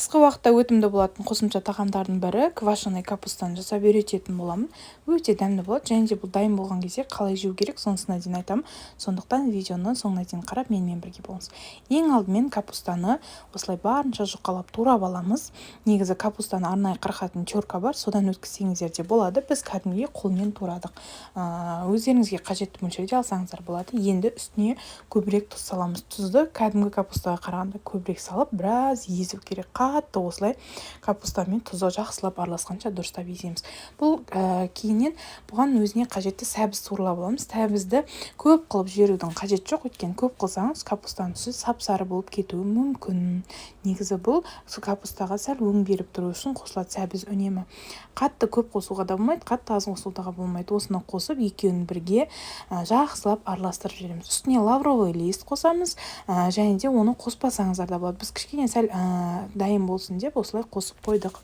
Қысқы уақытта өтімді болатын қосымша тағамдардың бірі квашеный капустаны жасап үйрететін боламын. Өте дәмді болады және де бұл дайын болған кезде қалай жеу керек, сонысына дейін айтамын. Сондықтан видеоны соңына дейін қарап, менімен бірге болыңыз. Ең алдымен капустаны осылай барынша жұқалап турап аламыз. Негізі капустаны арнайы қырқатын терка бар, содан өткізсеңіздер де болады. Біз кәдімгідей қолмен турадық. Өздеріңізге қажетті мөлшерде алсаңыздар болады. Енді үстіне көбірек тұз саламыз. Тұзды кәдімгі капустаға қарағанда көбірек салып, біраз езу керек. Қатты осылай капуста мен тұзы жақсылап араласқанша дұрыстап еземіз. Бұл кейіннен бұған өзіне қажетті сәбіз туралап аламыз. Сәбізді көп қылып жіберудің қажеті жоқ, өйткені көп қылсаңыз, капустаның түсі сап-сары болып кетуі мүмкін. Негізі бұл капустаға сәл өң беріп тұру үшін қосылады сәбіз үнемі. Қатты көп қосуға да болмайды, қатты аз қосуға да болмайды. Осыны қосып, екеуін бірге жақсылап араластырып жібереміз. Үстіне лавровый лист қосамыз және де оны қоспасаңыздар да болады. Біз кішкене сәл дайын болсын деп осылай қосып қойдық.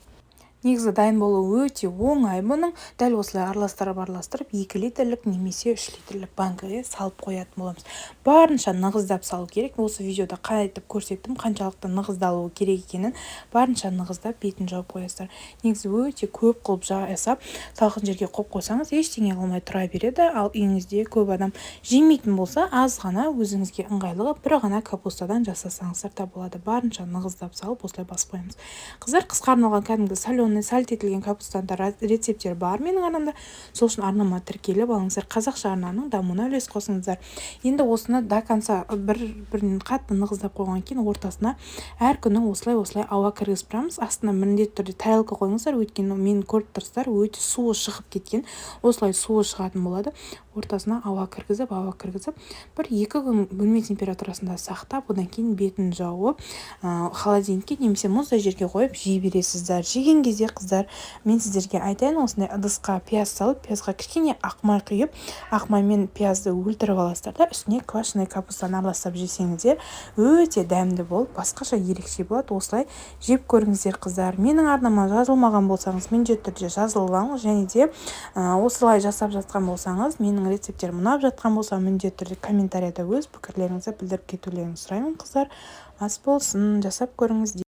Негізі дайын болуы өте оңай бұның. Дәл осылай араластырып, араластырып, 2 литрлік немесе 3 литрлік банкіге салып қоятын боламыз. Барынша нығыздап салу керек. Осы видеода қайтып көрсеттім қаншалықты нығыздалуы керек екенін. Барынша нығыздап, бетін жауып қоясыздар. Негізі өте көп қылып жасап, салқын жерге қойып қойсаңыз, ештеңе қылмай тұра береді. Ал үйіңізде көп адам жемейтін болса, аз ғана, өзіңізге ыңғайлы қылып, бір ғана капустадан жасасаңыздар да болады. Барынша нығыздап салып, осылай басып қоямыз. Қыздар, қысқа арналған кәдімгі соленый, солить етілген капустаның да рецепттері бар менің арнамда. Сол үшін арнама тіркеліп алыңыздар, қазақша арнаның дамуына үлес қосыңыздар. Енді осыны до конца бір бірін қатты нығыздап қойғаннан кейін, ортасына әр күні осылай осылай ауа кіргізіп тұрамыз. Астына міндетті түрде тарелка қойыңыздар, өйткені мен көріп тұрсыздар, өте суы шығып кеткен. Осылай суы шығатын болады. Ортасына ауа кіргізіп, ауа кіргізіп, 1-2 күн бөлме температурасында сақтап, одан кейін бетін жауып, холодильникке немесе мұздай жерге қойып жей бересіздер. Жеген кезде, қыздар, мен сіздерге айтайын, осындай ыдысқа пияз салып, пиязға кішкене ақ май құйып, ақ маймен пиязды өлтіріп аласыздар да, үстіне квашеный капустаны араластырып жесеңіздер, өте дәмді болып, басқаша ерекше болады. Осылай жеп көріңіздер, қыздар. Менің арнама жазылмаған болсаңыз, міндетті түрде жазылып алыңыз және де осылай жасап жатқан болсаңыз, менің рецепттерім ұнап жатқан болса, міндетті түрде комментарияда өз пікірлеріңізді білдіріп кетулеріңізді сұраймын. Қыздар, ас болсын, жасап көріңіз.